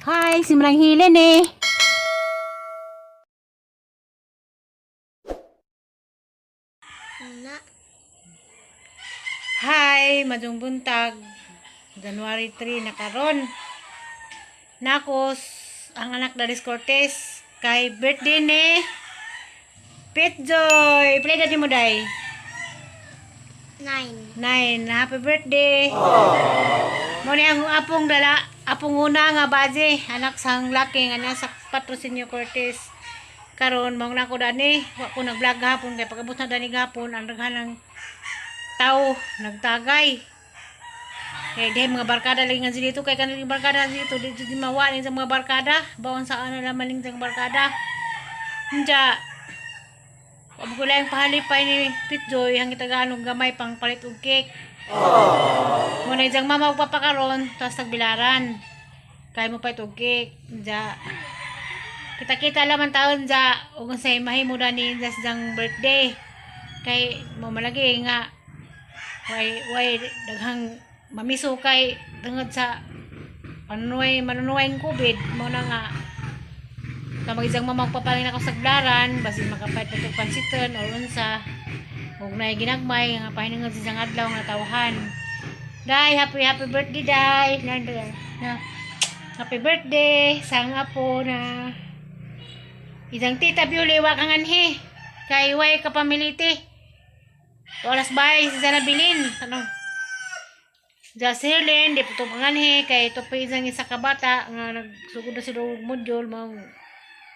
Hi, si Manang Hilen eh. Na. Hi, madung buntag. January 3 na karon. Nakos ang anak Daris Cortez kay birthday ni Petjoy. Play dati mo day. 9. 9. Happy birthday. Mo ni ang apong dala, apong una nga baje, anak sang laki nga nasa Patrocinio Cortez. Karon mao na ko dani, wa ko nag-vlog gahapon kay pag-abot na dani gahapon ang daghan ng tao nagtagay. Kay dihay mga barkada lagi nga dito kay kanang barkada dito dito di mawa ning sa mga barkada, bawon sa ano naman ning sa barkada. Unja, wa mo ko lang pahalipay ni Pitjoy hangit tagaan og gamay pang palit og cake. Muna isang mama og papakaron tapos tagbilaran. Kay mo pa og cake. Unja. Kita-kita laman taon ja ug unsay mahimo dani sa siyang birthday. Kay mo malagi nga way way daghang mamiso kay tungod sa panunuay manunuay ng COVID mo na nga kamag isang mama magpapaling ako sa glaran basin makapait pa itong pansiton or unsa ug naay ginagmay nga pahinungod sa isang adlaw nga tawhan. Day, happy happy birthday, day. Na, na, happy birthday sang apo na isang tita Biuli wa kang anhi kay way kapamiliti. Oras bay si sana bilin ano. Jaselyn, di po ito panganhi, kay ito pa isang isa ka bata nga nagsugod na sila og module, mao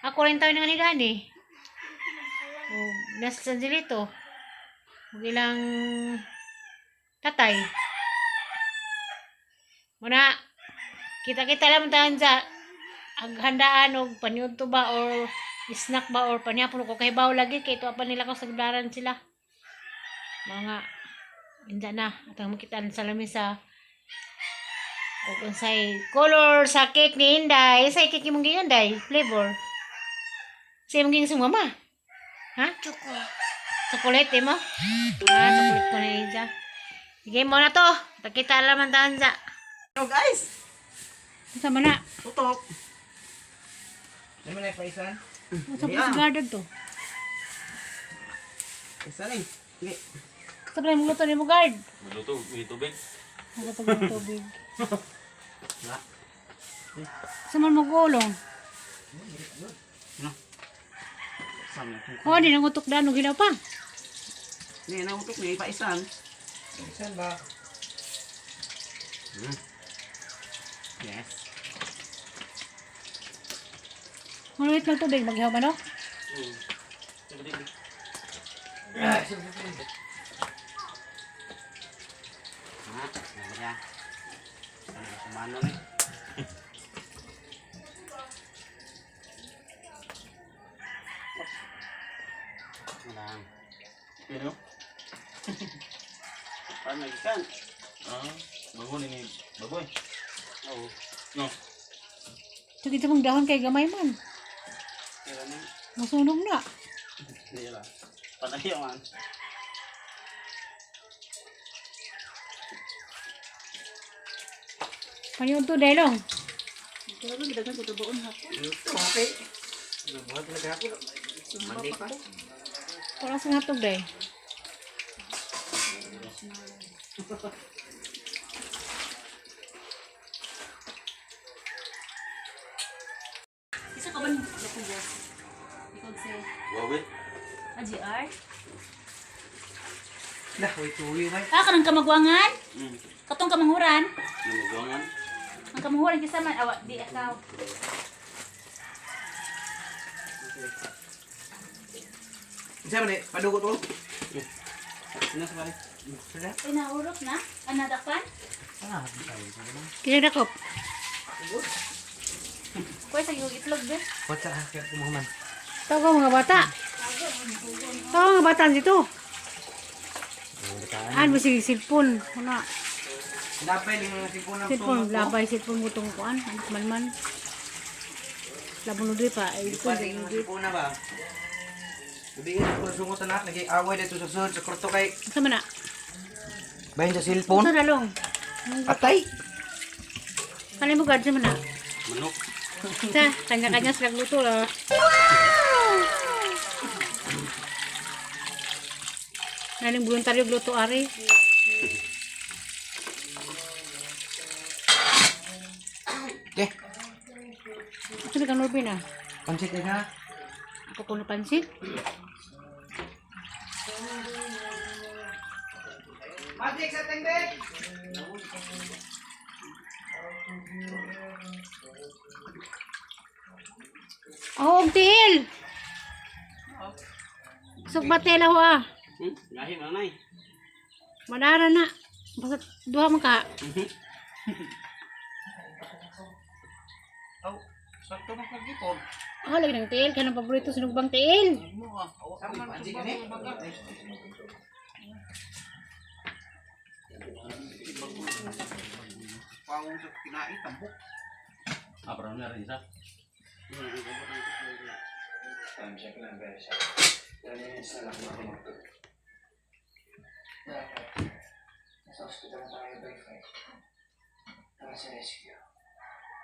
ako rin tayo ng anigani. O, nasa San Angelito. Ug ilang tatay. Muna, kita-kita lang tayo sa aghandaan og paniudto ba or snack ba or panihapon ko kay baw lagi kay ito pa nila ko sa gdaran sila. Mga inda na atang makita sa lamisa ug unsay color sa cake ni Inday. Unsay cake imong giingon, Day? Flavor. Sa imong giingon sa mama? Ha? Choco. Chocolate mo? Ah, chocolate ko na Inja. Sige mo na to. Pakita laman taon sa. Hello guys! Unsa man na? Tutok! Ano na paisan? Unsa pa sa garden to? Paisan eh. Sige. Sa pa mong luto nimo guard? Magluto, may tubig. Magluto ng tubig. Sa man mo gulong? Ano? Saan na ito? Oh, di nang utok dano gilaw pa. Hindi, nautok na paisan. Paisan ba? Yes. Maluit lang tubig maghihaw man no? Ah, ano ya? Ano kumano ni? Wala. Pero? Parang nag-isan. Ah, bago ni baboy. Oo. No. Sige sa mong dahon kay gamay man. Kaya na. Masunog na. Hindi ba? Panayo man. Paniud to daylong. Okay. Nabuhat talaga ako. Mali ko. Para sa ngatog day. Isa ka ba ng boss? Ikaw si Wawit. AGR? Lah, wait, tuwi, wait. Ah, kanang kamagwangan? Katong kamanghuran? Namagwangan. Ang kamanghuran kisa man, awa, di akaw. Isa man eh, padugo to. Ano sa pare? Sila? Ay, nahurot na? Ang nadakpan? Kaya dakop. Kuya, sa iyong itlog din. What's up? Kaya kumuhuman. Tawag mga bata. Tawag mga bata dito. An mo sige cellphone. Una, Labay lang mga sipon ng cellphone labay cellphone mo tong kuan, anak man man. Labon no pa, ay Pwede cellphone. yung sipon na ba? Sabihin ko sungot na, nag-away dito sa sud sa kwarto kay Sa man na? Bahin sa cellphone. Sa dalong. Atay. Kanay mo guard sa man na. Manok. Sa, kanya-kanya sila luto lah. Naning voluntaryo luto ari. Okay. Ito na kang Norbin ah. Pansit na siya. Ako kuno pansit. Magic sa tengbek! Oh, og tiil. Sugbatela ho ah. Gahi man nay. Madara na. Basta duha man ka. Oh, sakto man kag gipon. Oh, lagi ng tiil. Kaya ng paborito sinugbang tiil. Sama pansit ni. Pawong sa kinai tambok. Ah, pero na rin isa.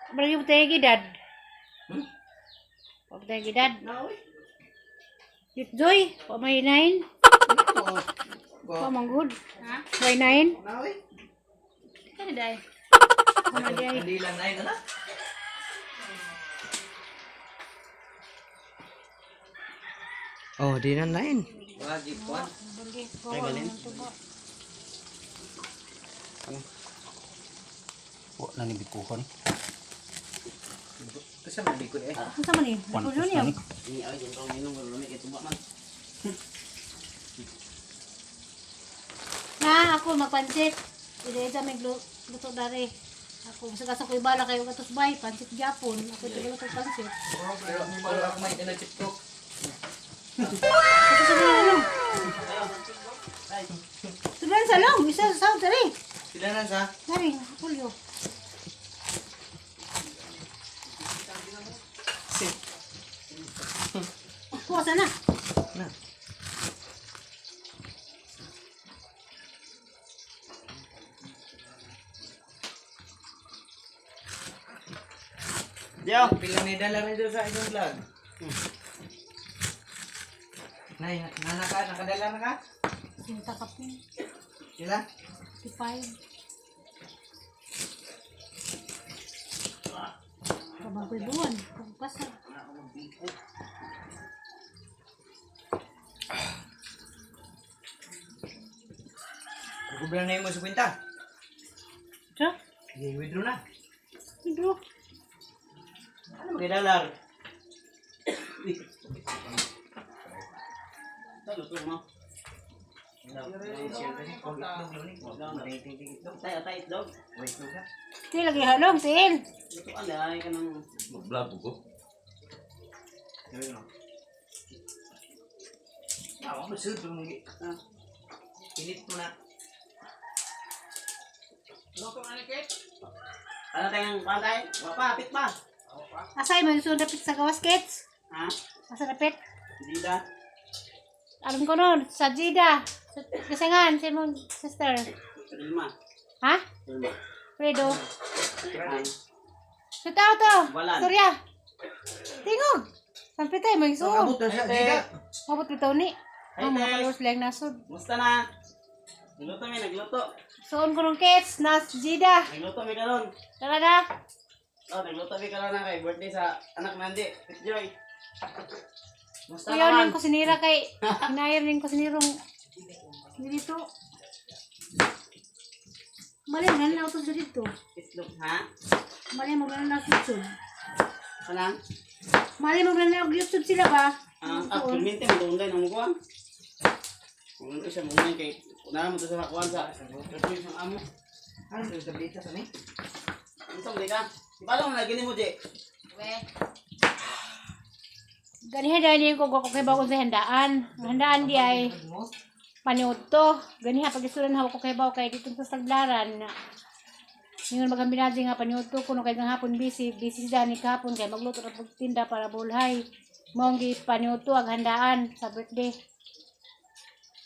Barang yung tayo gidad. Huwag tayo gidad. Joy, wa may nine. Wa manggod. Ha? May nine. Naoy. Kani day. Wa man day. Hindi lang nine na. Oh, di na nine. Wagi kwan. Ay, balin. Wa na ni bikuhon. Kasi man bikon eh. Ang sama ni? Nakulo niya. Ni ay yung tong inom lumi kay tuba man. Na, ako magpansit. Ide may luto dari. Ako sa kaso ko ibala kayo katos bay, pansit Japon. Ako ito luto pansit. Pero pero ako may dala chip cook. Ako sa mga ano. Sudan sa long, isa sa sound dari. Sila na sa. Dari, kulyo. Si. Kuha sana. Na. Yo, pila ni dala rin doon sa isang vlog. Nay, nana ka, nakadala na ka? Sinta ka po. Sila? 55. Kabagoy buwan. Pagpasa. Kubra na yung mo sa kwenta. Ito? Sige, withdraw na. Hindi. Ano magdadalar? Til, lagi halong, til. Mag-vlog ko. Init mo na. Ano tayong pantay? Wapa, apit pa. Asay, man so dapit sa gawas, Kets? Ha? Asa dapit? Dida. Alam ko nun, sa Jida. Sa Kasangan, sa imong sister. Lima. Ha? Lima. Fredo. Sa tao to. Walan. Surya. Tingog. Sampitay, may suon. na siya, Dida. Mabot bitaw ni. Ang mga Hey, followers lang nasod. Musta na? Nagluto mi, nagluto. Suon ko nung Kets, nas Jida. Nagluto mi karon. Tara na. Oh, nagluto mi karon na kay birthday sa anak nandi. Joy. Musta Kuyaw naman? ning kusinira kay hinayar ning kusinirong dito. Mali na na auto dito. Itlog, ha? Mali mo na na YouTube. Kanang? Mali mo na na YouTube sila ba? Ah, ah, permite mo doon din ang kuan. Kung ito siya muna kay una mo to sa kuan sa birthday sa amo. Ano sa tableta sa ni? Unsa mo ka? Ibalo mo lagi nimo di. Ganiha dahil ko ko kay bago sa handaan. Ang handaan di ay paniud to. Ganiha pag isulan hawa ko kay bawo kay dito sa taglaran na Ningon magambinadi nga paniud to kuno kay nga hapon busy, busy si Dani kahapon kay magluto ra pagtinda para bulhay. Mao gi paniud to ang handaan sa birthday.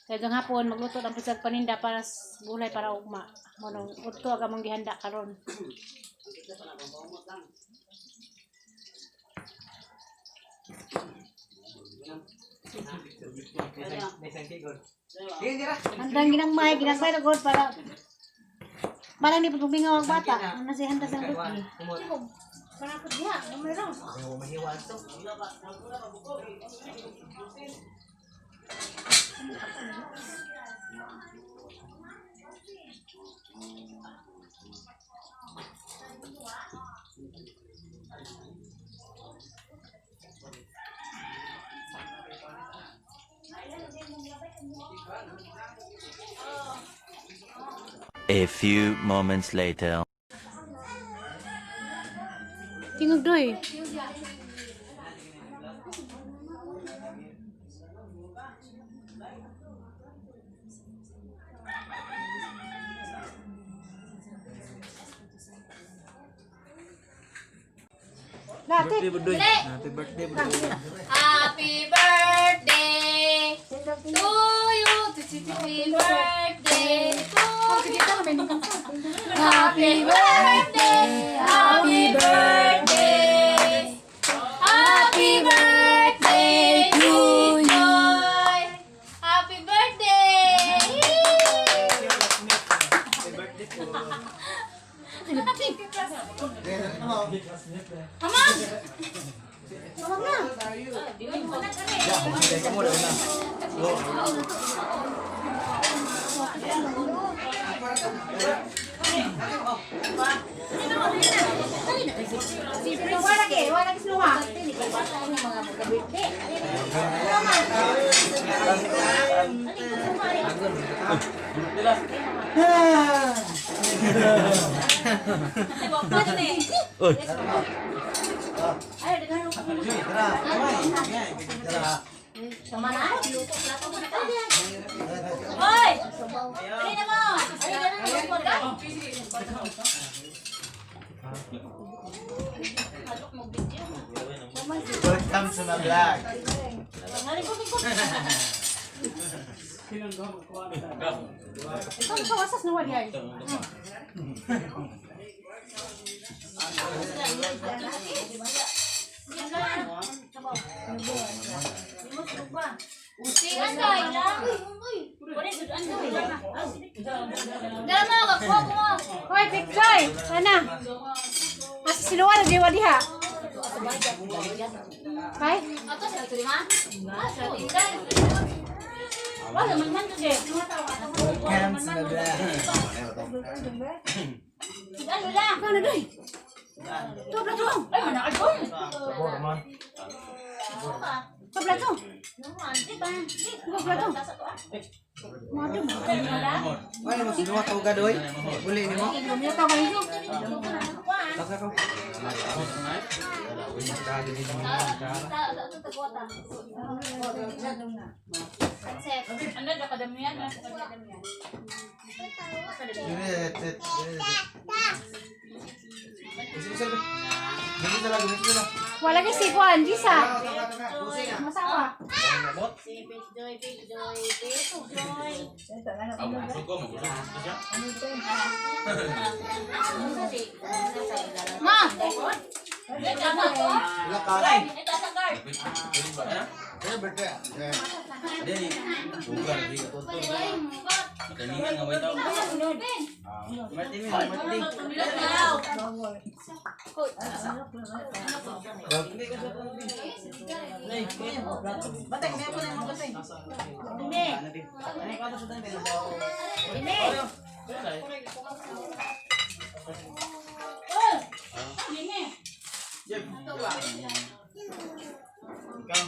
Kay gang hapon magluto ra pud sa paninda para bulhay para ugma. Mo nang udto ang among gihanda karon. Handang ginagmay, ginagmay na god para para ni patumingaw ang bata. Ano si handa sa birthday? Para po diha, ano raw? A few moments later. Tingog doy. Dati. Happy birthday to you. Happy birthday to you. Happy birthday. Happy birthday. Happy birthday to you. Happy birthday. Hamag! Wala lagi, wala lagi sinuha. Hoy! Dali na mo! Dali na mo! Welcome to my vlog. Ikaw ikaw asas nuwa diay. Si Anday! Dala mo! Kakuha ko mo! Hoy, Pictoy! Sana. Asa sinuha na diwa diha. Kay? Ato sa ito lima? Ah, sa ito. Wala man man kasi. Welcome to my vlog. Ano lang? Ikaw na doy. Tubla to. Ay, manakadong! Tubla to. Tubla to. Madam. Wala mo sinuha ka ugad oy. Uli nimo. Lumita ka nito. Taka ka. Ano na kadamihan? Wala kay si Juan, Gisa. Masawa. Ah, busog ko, mabusog ko siya. Ma! Ito sa guard. Dili. Bukan, di ka tonton. Mataningan nga ba ito? Ikaw.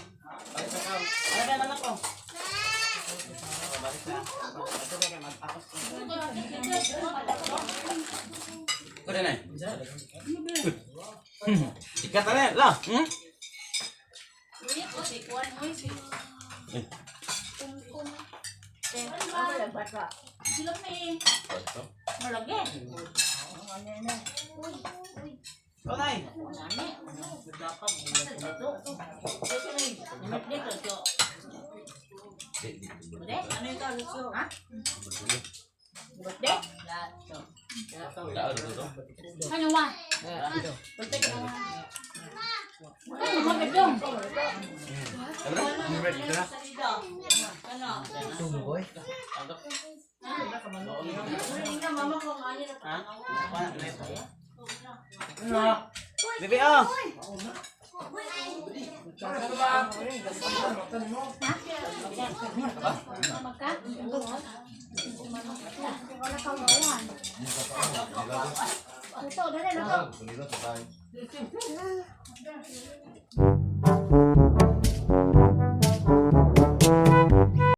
Balik sa ikaw. Ano ba anak ko? Balik sa. Ito kay magpakos. Ko din ay. Sikat na lah. Ikaw nay. Ano wa? Tunggoy. Ha? Bebe, oh! Luto, dali, luto.